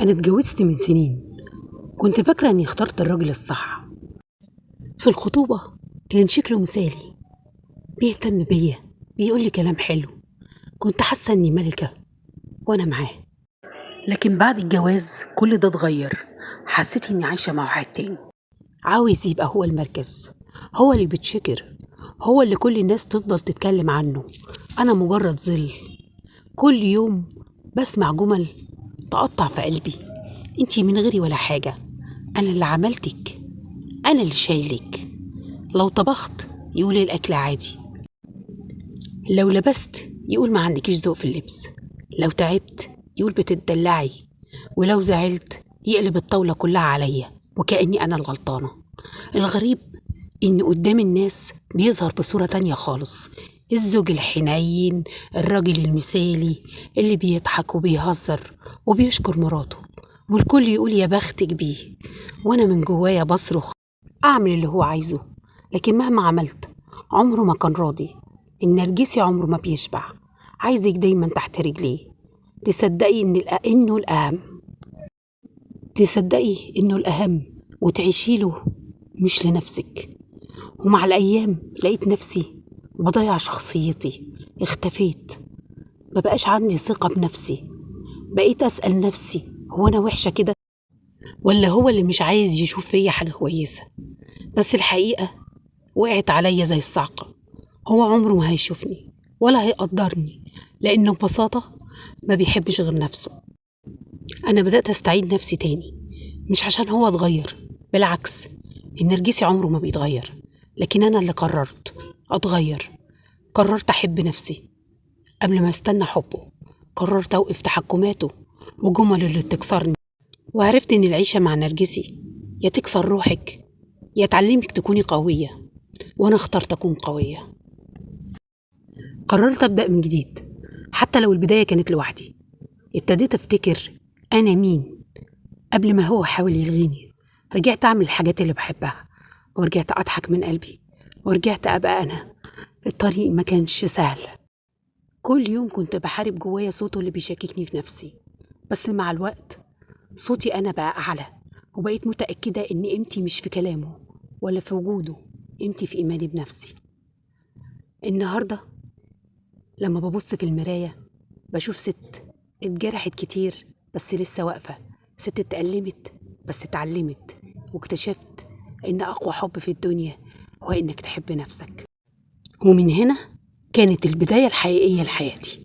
أنا اتجوزت من سنين، كنت فاكرة إني اخترت الراجل الصح. في الخطوبة كان شكله مثالي، بيهتم بيا، بيقول لي كلام حلو، كنت حاسة إني ملكة وأنا معاه. لكن بعد الجواز كل ده اتغير، حسيت إني عايشة مع واحد تاني، عاوز يبقى هو المركز، هو اللي بيتشكر، هو اللي كل الناس تفضل تتكلم عنه. أنا مجرد ظل. كل يوم بسمع جمل تقطع في قلبي: انتي من غيري ولا حاجة، أنا اللي عملتك، أنا اللي شايلك. لو طبخت يقول الأكل عادي، لو لبست يقول ما عندكيش ذوق في اللبس، لو تعبت يقول بتدلعي، ولو زعلت يقلب الطاولة كلها عليا وكأني أنا الغلطانة. الغريب إن قدام الناس بيظهر بصورة تانية خالص، الزوج الحنين، الراجل المثالي اللي بيضحك وبيهزر وبيشكر مراته، والكل يقول يا بختك بيه، وأنا من جوايا بصرخ أعمل اللي هو عايزه. لكن مهما عملت عمره ما كان راضي. النرجسي عمره ما بيشبع، عايزك دايما تحت رجليه. تصدقي إنه الأهم، تصدقي إنه الأهم وتعيشي له مش لنفسك. ومع الأيام لقيت نفسي بضيع شخصيتي، اختفيت، ما بقاش عندي ثقة بنفسي. بقيت أسأل نفسي: هو أنا وحشة كده ولا هو اللي مش عايز يشوف فيا حاجة كويسة؟ بس الحقيقة وقعت عليا زي الصعقة، هو عمره ما هيشوفني ولا هيقدرني، لأنه ببساطة ما بيحبش غير نفسه. أنا بدأت أستعيد نفسي تاني، مش عشان هو اتغير، بالعكس، النرجسي عمره ما بيتغير، لكن أنا اللي قررت أتغير. قررت أحب نفسي قبل ما استنى حبه، قررت أوقف تحكماته وجمله اللي بتكسرني. وعرفت إن العيشة مع نرجسي يا تكسر روحك يا تعلمك تكوني قوية، وأنا اخترت أكون قوية. قررت أبدأ من جديد، حتى لو البداية كانت لوحدي. ابتديت أفتكر أنا مين قبل ما هو حاول يلغيني. رجعت أعمل الحاجات اللي بحبها، ورجعت أضحك من قلبي، ورجعت أبقى أنا. الطريق ما كانش سهل، كل يوم كنت بحارب جوايا صوته اللي بيشككني في نفسي، بس مع الوقت صوتي أنا بقى أعلى، وبقيت متأكدة إن قيمتي مش في كلامه ولا في وجوده، قيمتي في إيماني بنفسي. النهاردة لما ببص في المراية بشوف ست اتجرحت كتير بس لسه واقفة، ست اتألمت بس اتعلمت، واكتشفت إن أقوى حب في الدنيا هو إنك تحب نفسك. ومن هنا كانت البداية الحقيقية لحياتي.